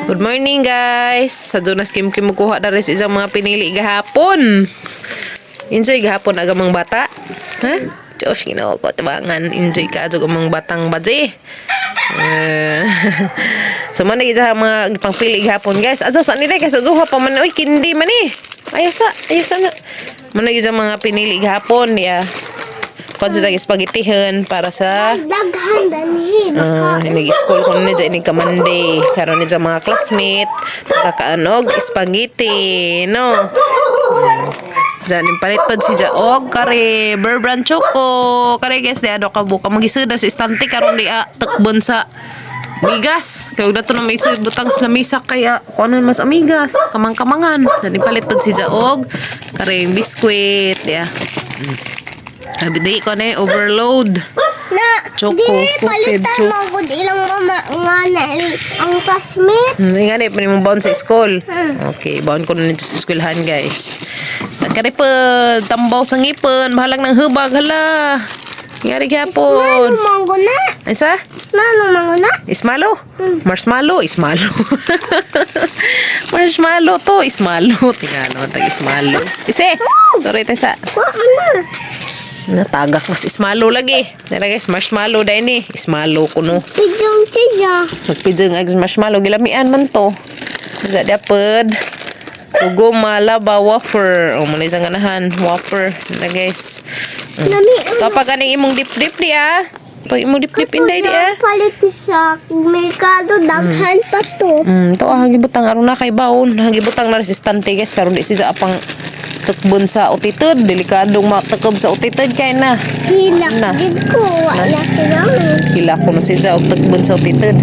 Good morning, guys. Sa Donas Kim Kim kuha na rin sa isang mga pinili gahapon. Enjoy gahapon aga mga bata. Ha? Diyos, ginoo ko tabangan. Enjoy ka adto mga batang badji. Eh, so man sa mga pangpili gahapon, guys. Adto sa nila kay sa duha pa man, oy, kindi man eh. Ayaw sa na. Man sa mga pinili gahapon ya. Kuan sa spaghettihan para sa Daghan danhi Ah, baka. Nag-school ko na dyan, ka Monday. Karon ni mga classmate, magkakaanog, spaghetti, no? Diyan, yung palit pad si Jaog, kare, Bear Brand Choco, kare guys, di ano ka buka. Magisud sa istante, karon di ah, takbon sa bigas. Kaya dato na may isud, butang sa lamisa, kaya kung ano mas amigas, kamang-kamangan. Diyan, yung palit pad si Jaog, kare, yung biskwit, ya. Abi di ko na eh, overload. Na Choco, dili coated palitan choco. mo gud ilang mama nga na ang classmate. Nga na, pa mo baon sa school. Okay, baon ko na nito sa eskwelahan, guys. Nagkaripod, tambaw sa ngipon, bahalang ng hubag, hala. Ngari gyapon. Ismalo mango na. Ay sa? Ismalo mango na. Ismalo? Marshmallow? Ismalo. Marshmallow to. Ismalo. Tingnan tag ismalo. Ise! Sorry, tayo sa. Wa na. Natagak mas ismalo lagi. Nara guys, marshmallow dahil ni. Ismalo ko no. Pidong siya. Magpidyo nga marshmallow, gilamian man to. Ga dapat. Ugo malaba wafer. O muna isang ganahan. Wafer. Na guys. Lami ang Kapag aning imong dip-dip di ah. Pag imong dip-dip inday di ah. Palit sa merkado daghan pa to. To ah, gibutang aron na kay baon. Gibutang na resistante guys karon di siya apang tukbon sa utitod. Delikadong matakob sa utitod kay na. Hilak Na. gid ko wala kinahanglan. Hila ko na siya og tukbon sa utitod.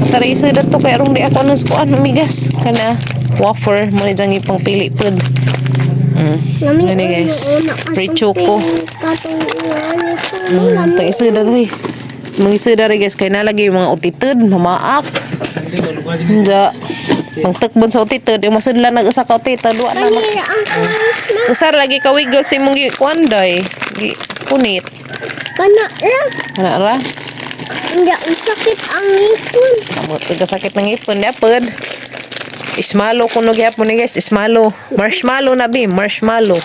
Tara isa dato kay arong di ako nang kuan umigas kana wafer mo ni jang ipang pili pod. Lami Ano, guys? Free choco. Katong ano ko. Tang isa dali. Mga isa dali guys kay nalagay yung mga utitod, mamaak. Nja. Pangtakbon sa utitod, yung masudlan nag usa ka utitod, wa na. Kani ang kanis na. Usar lagi ka wiggle sa imong gi kuan day. Gi punit. Kana ra. Ana ra. Hindi, ang sakit ang ngipon. Kamot ka sakit ng ipon dapat. Ismalo kuno gyapon ni guys, ismalo. Marshmallow na bi, marshmallow.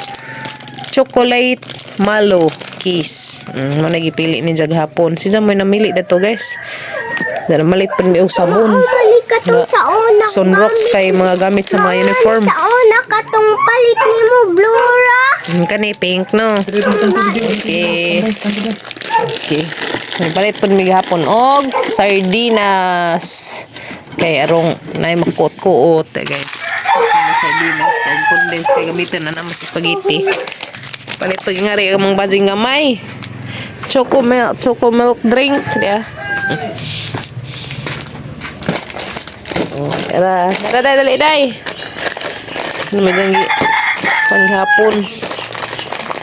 Chocolate malo kiss. Mo nagipili ni jag hapon. Si Jam mo namili dato guys. Dara malit pa mi og sabon. Mali katong sa una. Sunrocks kay mga gamit sa mga uniform. Sa una katong palit nimo blura. Kani pink no. Okay. Okay. May palit pud mi gahapon og sardinas. Kay arong nay makuot-kuot eh, guys. Mga sardinas og condensed kay gamitin na naman sa spaghetti. Palit pag nga rin among bajing gamay. Choco milk drink, yeah. Oh, tara, tara, dai, dali, dai. Ano may danggi? Panghapon.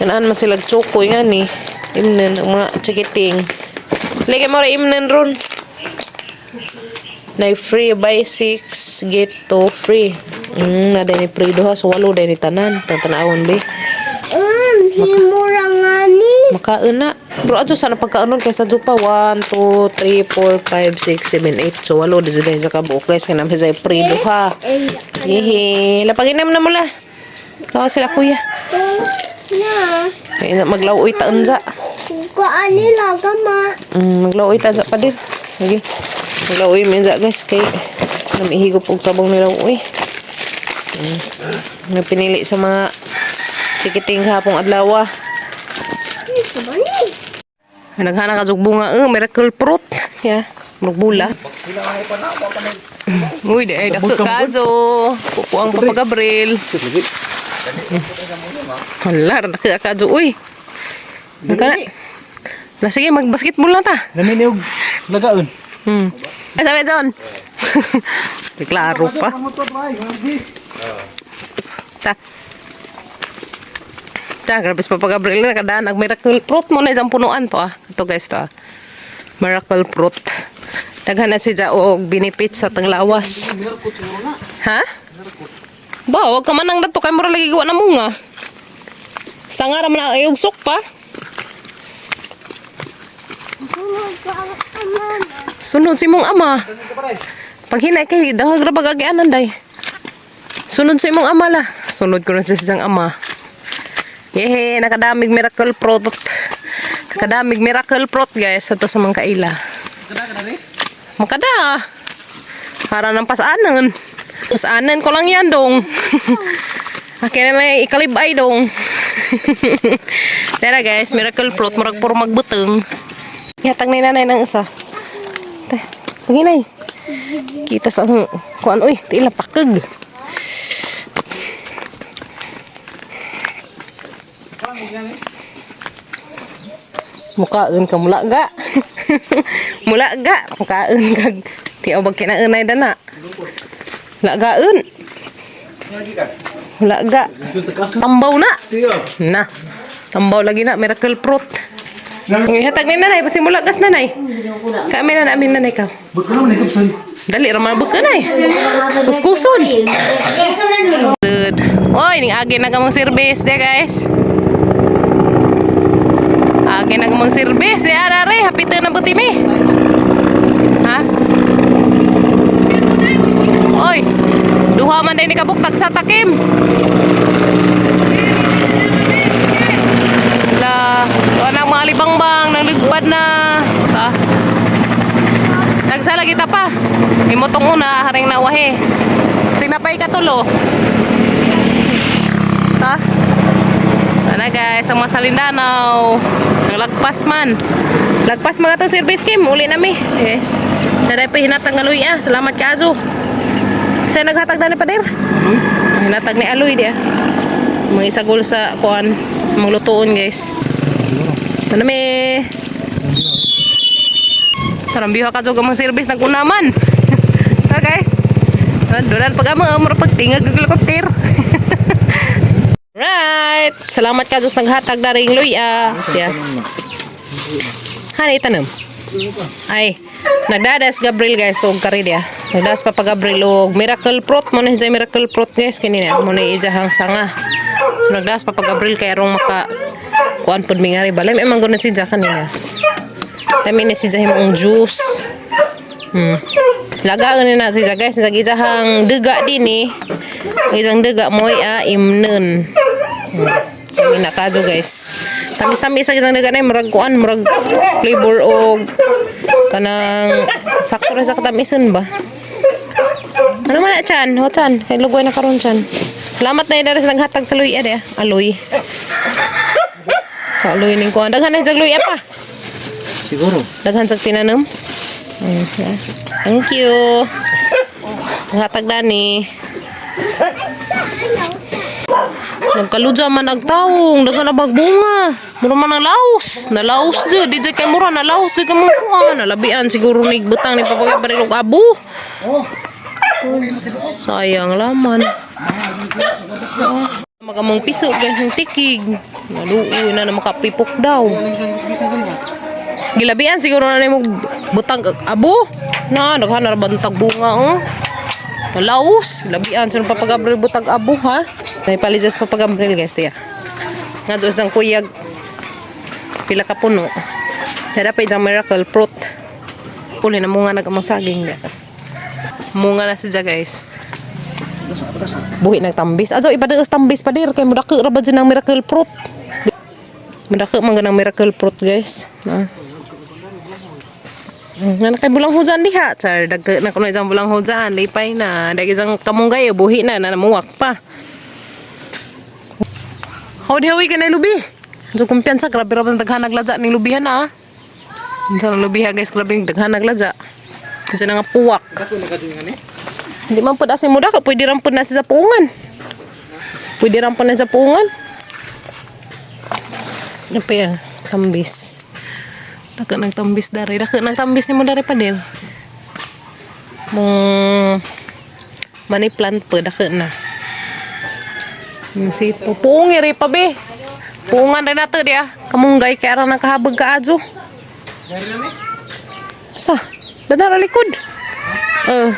Kanaan man sila choco nga ni. Imnan ang mga chikiting. Lagi mo ra imnan ron. Nay free buy 6 get 2 free. Na day ni free duha so walo day ni tanan. Tanawon be. Himura nga ni. Makaon na. Bro, adto sana pagkaunon kaysa jupa 1 2 3 4 5 6 7 8. So walo di sila sa kabuok guys kanang sa free duha. Eh, Hihi, lapagin na mo la. Kawa sila kuya. Na. Kaya na maglauoy taon sa. Kuan nila gama. Maglauoy taon sa pa din. Sige. Maglauoy minsa guys kay namihigop og sabong nilauoy. May pinili sa mga chikiting hapong adlaw. Ito ba ni? Naghana ka jug bunga, eh, miracle fruit. Yeah, murag bula. Uy, di ay dako kajo. Pupuang Papa Gabriel. Hala, dako kajo uy. Nagka na. Na sige, mag-basketball na ta. Namin yung lagaon. Ay, sabi John. Klaro pa. Ta. Ta, grabe sa Papa Gabriel na nakadaan. Ang miracle fruit mo na isang punuan to ah. Ito guys to ah. Miracle fruit. Daghan na siya og benefit sa tanglawas. Ha? Ba, wag ka man ang dato kay mura lagi gawa na munga. Sanga ra man ang ayog sok pa. Sunod si mong ama. Paghinay kay dangag ra pag-agianan day. Sunod sa imong ama la. Sunod ko na sa isang ama. Yehe, nakadamig miracle fruit. Nakadamig miracle fruit, guys, ato sa mga kaila. Makada. Para ng pasanan. Pasanan ko lang yan dong. Akin na lang ikalibay dong. Tara guys, miracle fruit, murag puro magbutong. Yatag na nanay ng isa. Te, panginay. Kita sa ang kuan uy, tila pakag. Mukaon ka mula ga. Mula ga, mukaon kag tiaw bag kinaunay dana. Lagaon. Laga. Tambaw na. Na. Tambaw lagi na miracle fruit. Hatag ni nanay, pasimula gas nanay. Kami na namin nanay ka. Dali ra man buka nay. Kuskuson. Good. Oy, ning agi na kamong service de guys. Agi na kamong service de arare, hapit na buti mi. Ha? Oy, duha man day ni kabuk tagsa takim. La, tuwa na ang mga libangbang, nang lugbad na. Ha? Tagsa lagi ta pa. Imotong una, haring nawahe. Sige na pa ikatulo. Ta? Ana guys, ang mga Salindanaw. Naglagpas man. Lagpas mga tong service kim, uli nami. Yes. Naday pa hinatag nga luy ah. Salamat kaazo. Sa naghatag na ni pader? Hinatag ni Aloy di ah. Mga isagol sa kuan, mga lutuon guys. Ano mi? Parang biha ka jud ang service nagunaman. Ha guys. Dolan pag amo mura pagtingag og helicopter. Right. Salamat ka Diyos naghatag na ring luya. Yeah. Hani itanom. Ay, nagdadas Gabriel guys og karidya. Nagdadas pa pa Gabriel og miracle fruit mo na siya miracle fruit guys kini na mo na ijahang sanga. So nagdadas pa pa Gabriel kay arong maka kuan pud mi ngari balay may man gud na siya kanina. Lami ni siya himong juice. Laga ni na siya guys sa ijahang duga dinhi. Ang isang duga moy a imnen. Lami na kadyo guys. Tamis-tamis sa isang duga na murag kuan murag flavor og kanang sakto ra sa katamison ba. Ano man na chan? Ho chan, kay lugoy na karon chan. Salamat na dara sa naghatag sa luya de. Aloy. Sa aloy ning kuan. Daghan na sa luya pa. Siguro. Daghan sa tinanom. Yeah. Thank you. Hatag dani. Nagkaludya man agtaong, daghan na bagbunga. Mura man ang laos. Nalaos jud, di jud kay mura nalaos jud kamo kuha. Nalabian siguro ni butang ni papagabaril og abo. Sayang laman. Magamong piso guys ng tikig. Naluoy na na makapipok daw. Gilabian siguro na nimo butang abo. Na daghan na ra bantag bunga oh. Laos, labian sa papagabril butag abo ha. May palijas papagabril guys ya. Nga doon sang kuyag pila ka puno. Dara pa isang miracle fruit. Uli na munga nag amang saging. Munga na siya guys. Buhi nagtambis. Ajo iba sa tambis pa dir kay mudako ra ba dyan ang miracle fruit. Mudako man ganang miracle fruit guys. Na. Nga na kay bulang hujan diha. Char, dag na kuno isang bulang hujan, lipay na. Dag isang kamunggay, buhi na, na namuwak pa. How di hawi ka na lubi? So kumpiyansa, grabe ra ba daghan nagladya ning lubihan na ah. Unsa nang lubiha guys, grabe yung daghan nagladya. Unsa na nga puwak. Hindi man pud asin muda ka, pwede ram pud na siya sa puungan. Pwede ram pud na sa puungan. Ano pa yan? Tambis. Daka nagtambis dari. Daka nagtambis ni mo dari pa din. Mong money plant pa, daka na. Yung sito. Puong iri pa be. Puungan rin nato diya. Kamunggay kaya ra nakahabag ka adyo. Asa? Dadara likod. Eh.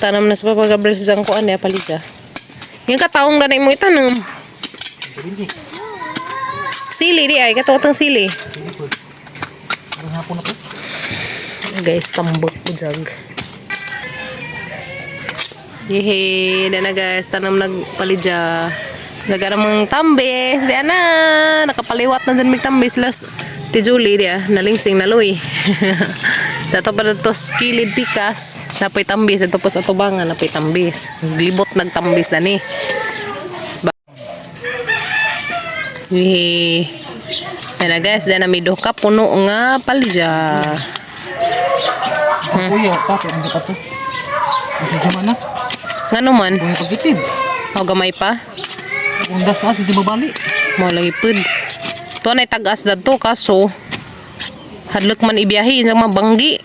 Tanam na sa Papa Gabriel sa kuan niya palida. Yung kataong na mo itanom. Sili di ay katong sili. Guys, tambok ujag. Yehe, na guys, tanam nagpalidya. Nagara mga tambis, di ana, nakapaliwat na dyan may tambis las. Ti Julie, di ah, nalingsing na luy. Dato pa dato kilid pikas, napoy tambis, dato pa sa tubangan, napoy tambis. Glibot nagtambis na ni. Yehe. Ayan na guys, dahil na may duha ka puno nga palidya. Kuya, pa, kaya hindi pa to. Ang sama na. Nga naman, Kuya pagkitid. o gamay pa. Undas taas, hindi mabali. Mo lagi pud. Tuwa na tag-as dadto kaso hadlok man ibiyahe sa mabanggi.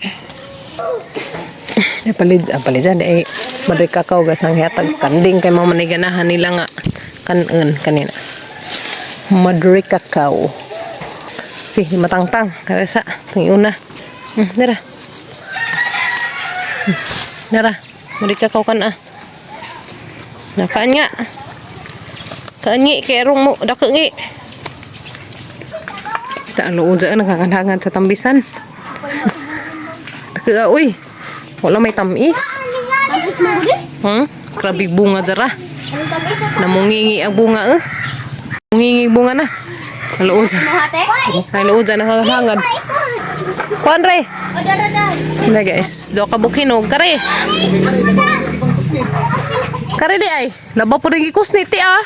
Ay palid, ah, palid dyan, ay madre kakao guys ang hatag kanding kay mga maniganahan nila nga kanon kanina. Madre kakao. Si matangtang karesa tang una. Nara. Nara, madre kakao kan ah. Nakaan nga. Kaangi, kay arong mo, dako ngi. Taalo dyan, nakakanhangan sa tambisan. Dako ah, uy. Wala may tamis. Tamis mo gud. Grabe bunga dara. Ang tamis sa Namungingi ang bunga eh. Mungingi bunga na. Haluod dyan. hate. Haluod dyan, nakakahangad. Kuan re. Odara da. Na guys, do ka bukinog kare. Kare di ay. Laba po rin gikusnit ti ah.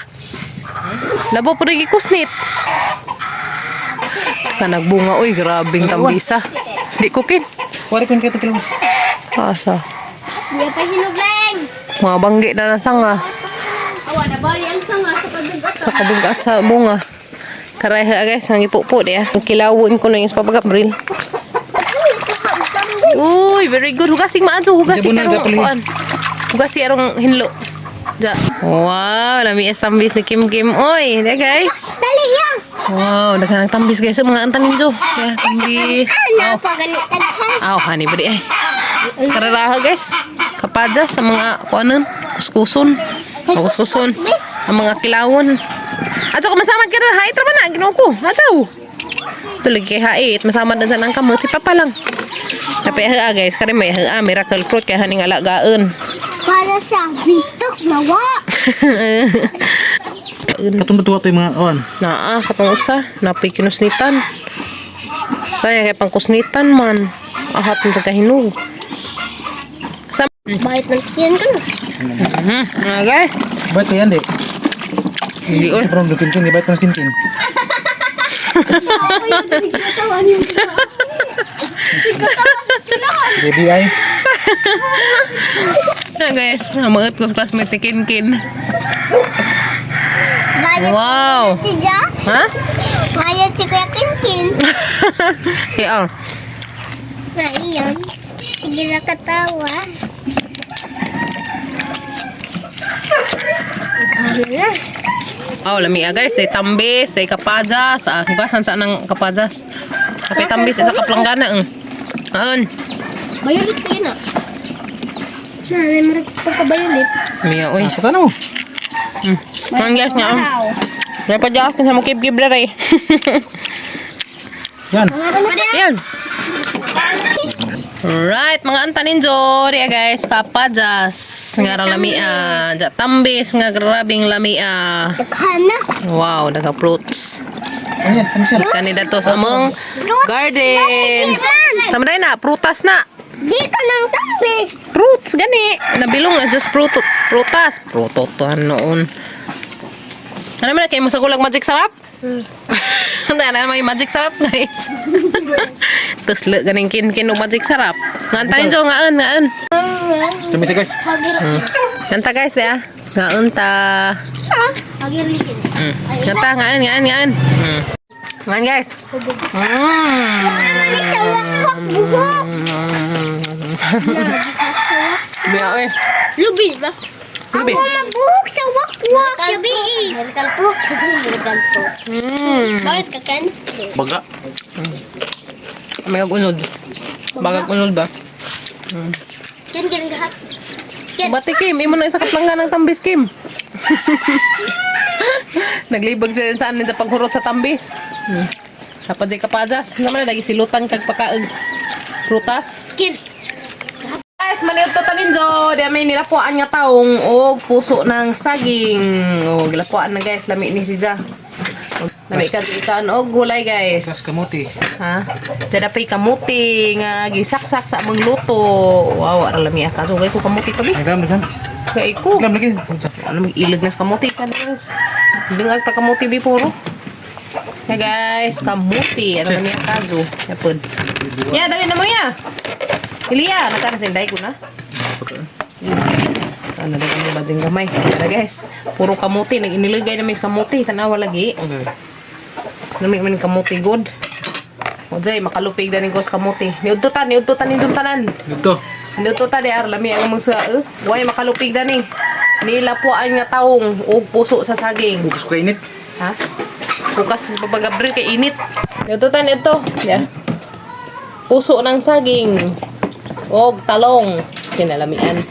Laba po rin gikusnit. Kanagbunga oy, grabing tambisa. Di ko kin. Kuwari ko yung kaya tagkilaw. Asa. Di pa hinugleng. Mga banggi na lang sanga Awa na bali ang sanga sa pabugat. sa kabugat sa bunga. Kareha guys, ang ipupo di ah. Ang kilawon ko na yung sa Gabriel. Uy, very good. Hugasing maadto, hugasing Hindi mo na karong dapat kuan. Hugasi arong hinlo. Ja. Wow, lami as tambis ni Kim Kim. Oy, di guys. Dali yang. Wow, daghan ang tambis guys. Mga antan ninyo. Yeah, tambis. Ano Aw, pa ganit taghan. aw, hani ba di ay. Kararaha guys. Kapada sa mga kuanon, kuskuson. O, kuskuson. Ang mga kilawon. Ato ko masamad ka na, hait ra man na, Ginoo ko. Ato. Tuloy kay hait, masamad na sa nang kamot si papa lang. Napay ha guys, kare may ha miracle fruit kay haning alagaan. Para sa bitok mawa. Katong natuwa to yung mga awan. Naa, katong usa, napay kinusnitan. Kaya kay pangkusnitan man. Ahat mo sa kahinog. Sa Bakit nang yan ka na? Okay. Ba't yan di? Hindi oy. Parang kinkin, di ba't ng kinkin? Baby ay. Ah, guys, namangat ko sa classmate ni Kinkin. Bayad Wow. si Ja. Ha? Bayad si Kuya Kinkin. Yeah. Na iyon. Sige na katawa. Ikaw na. Oh, lami ah, guys, day tambis, day kapajas. Ah, hugasan sa nang kapajas. Kapay tambis isa ka planggana eh. Aan. Bayulit ko yun ah. Na, may marag pagkabayulit. Miya oy. Pasok ka na mo. Ang guys niya. May pa dyan sa mo kib-kib na rin. Yan. Yan. Right, mga antaninjo, diya guys, kapajas nga ra lamia, ja tambis nga grabing lamia. Daghan na. Wow, daga fruits. Ano yan? Ano siya? Kanida to sa among garden. Sama na, prutas na. Dito ng tambis. Fruits gani. Nabilong na just prutot, prutas. Prutot to noon. Ano man kay mo sa kulag magic sarap? Ano na may magic sarap guys. Tuslo ganing kin-kin og magic sarap. Nganta ninyo ngaan ngaan. Kami siya guys. Nganta guys ya. Ngaon ta. Pagirlikin. Nganta ngaan ngaan ngaan. Ngaan guys. Wala naman ni sa wakwak buhok. Biya eh. Lubi ba? Lubi. Ako mabuhok sa wakwak. Gabi eh. Miracle fruit. Miracle fruit. Bakit ka ken? Baga. May unod. Bagag unod ba? Ken ken ka. Bati Kim, imo na isa ka plangga ng tambis Kim. Naglibag siya saan sa paghurot sa tambis. Dapat di kapajas. Naman na lagi silutan kag pakaag. Prutas? Kin. Guys, maniud to taninjo. Di may nilapuan nga taong og puso ng saging. O, gilapuan na guys. Lami ni si Ja. Lami ka ikan og gulay guys. Gas kamote. Ha? Diyan pay kamote nga gisaksak sa among luto. Wow, ara lami ka. So, ko kamote pa bi. Ay, gram, gram. Kay ko. Gram lagi. Ano mag-ilag na sa kamote ka guys. Dingag ta kamote bi puro. Hey guys, kamote. Ano lami ka zo. Yapod. Ya, dali na mo ya. Ilya, nagkana sa inday ko na. Ano na kami badjing gamay. Tara guys, puro kamote. Nag-inilagay namin sa kamote. Tanawa lagi. Nami man kamote good. O jay, makalupig na ko sa kamote. Niudto ta, niudto tanan. Dito. Niudto ta di ar lami ang mong sa Way makalupig na ni. Nilapuan nga taong og puso sa saging. Bukas ko kainit. Ha? Bukas sa Papa Gabriel kay init. Niudto ta nito. Yeah. Puso ng saging. Og talong. Kinalamian.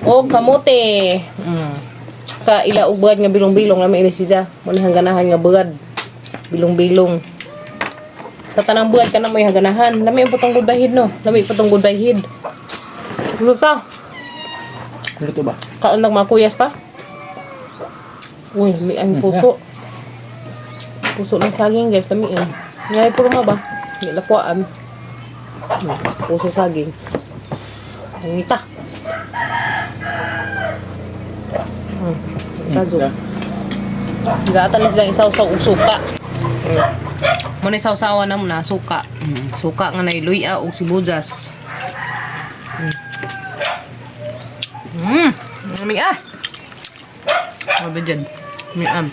Og kamote. Ka ila og bugad nga bilong-bilong lami ini siya. Mo ni ganahan nga bugad. Bilong-bilong. Sa tanang bugad ka na mo ganahan. Lami ang putong goodbye head no. Lami putong goodbye head. Luto. Luto ba? Kaon nagmakuyas pa. Uy, may ang puso. Puso ng saging guys, lami yun. Ngay puro nga ba? Nilakuan. Puso saging. Ang ita. Kazo. Gatan na silang isaw-saw og suka. Muna isawsawa na muna suka. Suka nga nay luya og sibuyas. Lami ah. Sabi dyan. May am.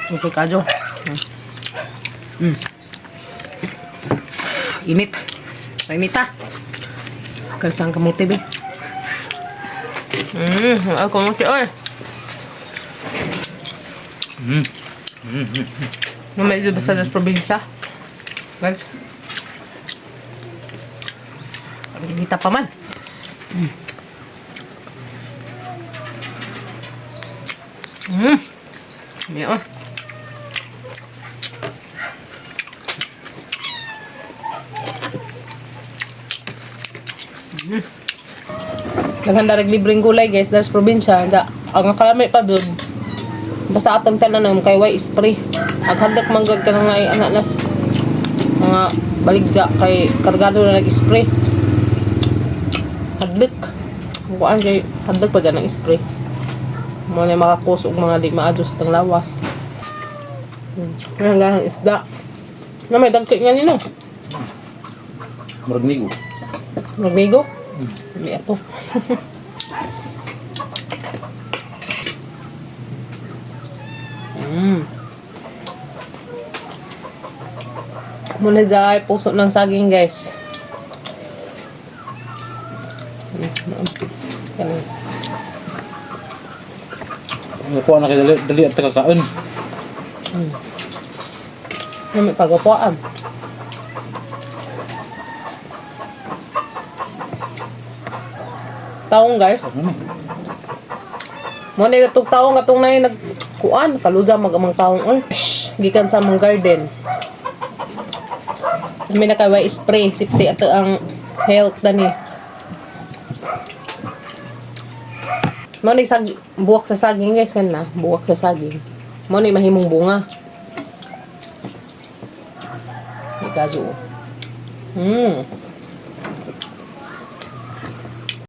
Okay kajo. Init. Init ah. Kalsang kamote be. Ang kamote oy. No medyo basta sa probinsya. Guys. Ang inita pa man. Meron. Naghanda rag libreng gulay guys dahil sa probinsya. Da, ang kalami pa bud. Basta atong tanan kay way spray. Aghandak manggod ka na nga ay anak nas mga baligja kay kargado na nag-spray. Hadlik. Kuan kay hadlik pa dyan ang spray. Mo na makakus og mga di maadtos ng lawas. Hanggang isda. Na may dagkit nga nino. Murag nigo. Nagmigo? Hindi ato. Muna dyan puso ng saging guys. Ganun. Nakuha na kay dali, dali at kakaon. Ano may pagapuan. Taong guys. Ano ni? Mo na itong taong atong na nagkuan kaluja mag amang taong oy. Shh, gikan sa among garden. May nakaway spray safety ato ang health dani. Mo ni sag buwak sa saging guys kan na, buwak sa saging. Mo ni mahimong bunga. May gajo.